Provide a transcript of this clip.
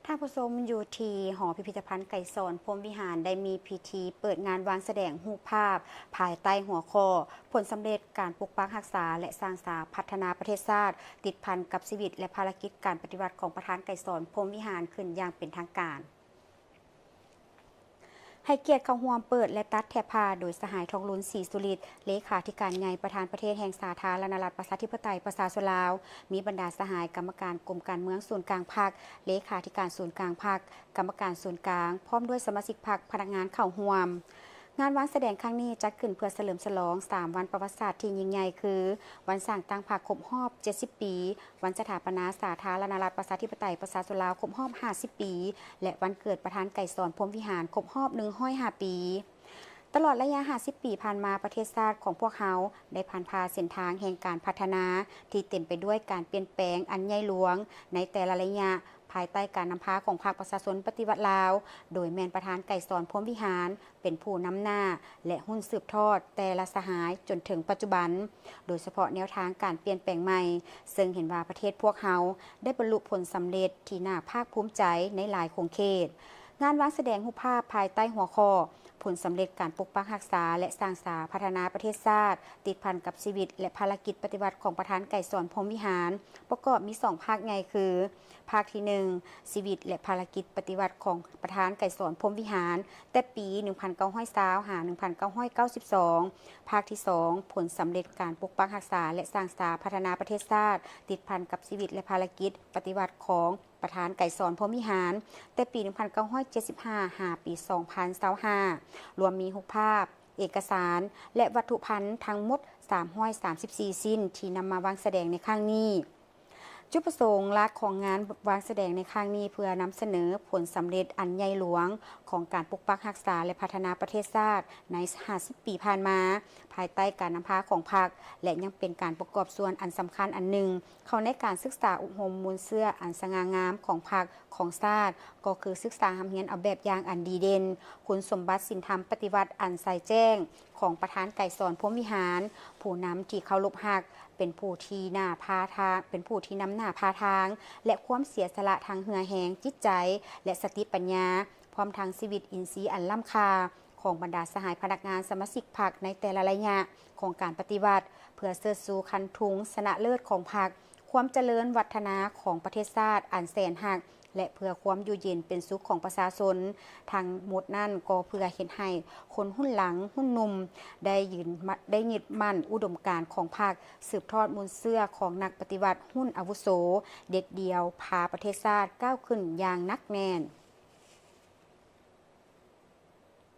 ທ່ານຜູ້ຊົມ, ຢູ່ທີ່ຫໍພິພິທະພັນໄກສອນ ພົມວິຫານ ໄດ້ມີພິທີເປີດງານວາງສະແດງຮູບພາບ ພາຍໃຕ້ຫົວຂໍ້ ຜົນສຳເລັດການປົກປັກຮັກສາ ແລະ ສ້າງສາພັດທະນາປະເທດຊາດ ຕິດພັນກັບຊີວິດ ແລະ ພາລະກິດການປະຕິວັດຂອງປະທານໄກສອນ ພົມວິຫານ ຂຶ້ນຢ່າງເປັນທາງການ. ໃຫ້ກຽດເຂົ້າຮ່ວມເປີດ ແລະ ຕັດແຖບຜ້າ ໂດຍສະຫາຍ ທອງລຸນ ສີສຸລິດ ເລຂາທິການໃຫຍ່ ປະທານປະເທດແຫ່ງສາທາລະນະລັດ ປະຊາທິປະໄຕ ປະຊາຊົນລາວ, ມີບັນດາສະຫາຍກຳມະການກົມການເມືອງສູນກາງພັກ, ເລຂາທິການສູນກາງພັກ, ກຳມະການສູນກາງ ພ້ອມດ້ວຍສະມາຊິກພັກ, ພະນັກງານເຂົ້າຮ່ວມ. ງານວາງສະແດງຄັ້ງນີ້ຈັດຂຶ້ນເພື່ອສະເຫຼີມສະຫຼອງສາມວັນປະຫວັດສາດທີ່ຍິ່ງໃຫຍ່ຄື ວັນສ້າງຕັ້ງພັກຄົບຮອບເຈັດສິບປີ, ວັນສະຖາປະນາສາທາລະນະລັດ ປະຊາທິປະໄຕ ປະຊາຊົນລາວ ຄົບຮອບຫ້າສິບປີ ແລະ ວັນເກີດປະທານໄກສອນ ພົມວິຫານ ຄົບຮອບໜຶ່ງຮ້ອຍຫ້າປີ. ຕະຫຼອດໄລຍະຫ້າສິບປີຜ່ານມາ, ປະເທດຊາດຂອງພວກເຮົາໄດ້ຜ່ານຜ່າເສັ້ນທາງແຫ່ງການພັດທະນາທີ່ເຕັມໄປດ້ວຍການປ່ຽນແປງອັນໃຫຍ່ຫຼວງໃນແຕ່ລະໄລຍະ, ພາຍໃຕ້ການນຳພາຂອງພັກປະຊາຊົນປະຕິວັດລາວ, ໂດຍແມ່ນປະທານໄກສອນ ພົມວິຫານ ເປັນຜູ້ນຳໜ້າ ແລະ ຮຸ່ນສືບທອດແຕ່ລະສະຫາຍຈົນເຖິງປັດຈຸບັນ, ໂດຍສະເພາະແນວທາງການປ່ຽນແປງໃໝ່, ເຊິ່ງເຫັນວ່າປະເທດພວກເຮົາໄດ້ບັນລຸຜົນສຳເລັດທີ່ໜ້າພາກພູມໃຈໃນຫຼາຍຂົງເຂດ. ງານວາງສະແດງຮູບພາບພາຍໃຕ້ຫົວຂໍ້ ຜົນສຳເລັດການປົກປັກຮັກສາ ແລະ ສ້າງສາພັດທະນາປະເທດຊາດ ຕິດພັນກັບຊີວິດ ແລະ ພາລະກິດປະຕິວັດຂອງປະທານໄກສອນ ພົມວິຫານ ປະກອບມີສອງພາກໃຫຍ່ຄື ພາກທີໜຶ່ງ ຊີວິດ ແລະ ພາລະກິດປະຕິວັດຂອງປະທານໄກສອນ ພົມວິຫານ ແຕ່ປີໜຶ່ງພັນເກົ້າຮ້ອຍຊາວ ຫາ ໜຶ່ງພັນເກົ້າຮ້ອຍເກົ້າສິບສອງ, ພາກທີສອງ ຜົນສຳເລັດການປົກປັກຮັກສາ ແລະ ສ້າງສາພັດທະນາປະເທດຊາດ ຕິດພັນກັບຊີວິດ ແລະ ພາລະກິດປະຕິວັດຂອງປະທານໄກສອນ ພົມວິຫານ ແຕ່ປີໜຶ່ງພັນເກົ້າຮ້ອຍເຈັດສິບຫ້າ ຫາ ປີສອງພັນຊາວຫ້າ ລວມມີຮູບພາບ, ເອກະສານ ແລະ ວັດຖຸພັນທັງໝົດສາມຮ້ອຍສາມສິບສີ່ຊິ້ນ ທີ່ນຳມາວາງສະແດງໃນຄັ້ງນີ້. ຈຸດປະສົງຫຼັກຂອງງານວາງສະແດງໃນຄັ້ງນີ້ ເພື່ອນຳສະເໜີຜົນສຳເລັດອັນໃຫຍ່ຫຼວງຂອງການປົກປັກຮັກສາ ແລະ ພັດທະນາປະເທດຊາດໃນຫ້າສິບປີຜ່ານມາ, ພາຍໃຕ້ການນຳພາຂອງພັກ ແລະ ຍັງເປັນການປະກອບສ່ວນອັນສຳຄັນອັນໜຶ່ງ ເຂົ້າໃນການສຶກສາອົບຮົມມູນເຊື້ອອັນສະຫງ່າງາມຂອງພັກ, ຂອງຊາດ, ກໍຄືສຶກສາຮ່ຳຮຽນເອົາແບບຢ່າງອັນດີເດັ່ນ, ຄຸນສົມບັດສິນທຳປະຕິວັດອັນໃສແຈ້ງຂອງປະທານໄກສອນ ພົມວິຫານ, ຜູ້ນຳທີ່ເຄົາລົບຮັກ, ເປັນຜູ້ທີ່ໜ້າພາທາງ, ເປັນຜູ້ທີ່ນຳໜ້າພາທາງ ແລະ ຄວາມເສຍສະຫຼະທາງເຫື່ອແຮງຈິດໃຈ ແລະ ສະຕິປັນຍາ, ພ້ອມທັງຊີວິດອິນຊີອັນລ້ຳຄ່າ ຂອງບັນດາສະຫາຍພະນັກງານສະມາຊິກພັກໃນແຕ່ລະໄລຍະຂອງການປະຕິວັດ ເພື່ອເຊີດຊູຄັນທຸງຊະນະເລີດຂອງພັກ, ຄວາມຈະເລີນວັດທະນາຂອງປະເທດຊາດອັນແສນຮັກ ແລະ ເພື່ອຄວາມຢູ່ເຢັນເປັນສຸກຂອງປະຊາຊົນ. ທັງໝົດນັ້ນກໍເພື່ອເຮັດໃຫ້ຄົນຮຸ່ນຫຼັງ, ຮຸ່ນໜຸ່ມ ໄດ້ຢືນມະ, ໄດ້ຍຶດໝັ້ນອຸດົມການຂອງພັກ, ສືບທອດມູນເຊື້ອຂອງນັກປະຕິວັດຮຸ່ນອາວຸໂສ, ເດັດດ່ຽວພາປະເທດຊາດກ້າວຂຶ້ນຢ່າງໜັກແໜ້ນ.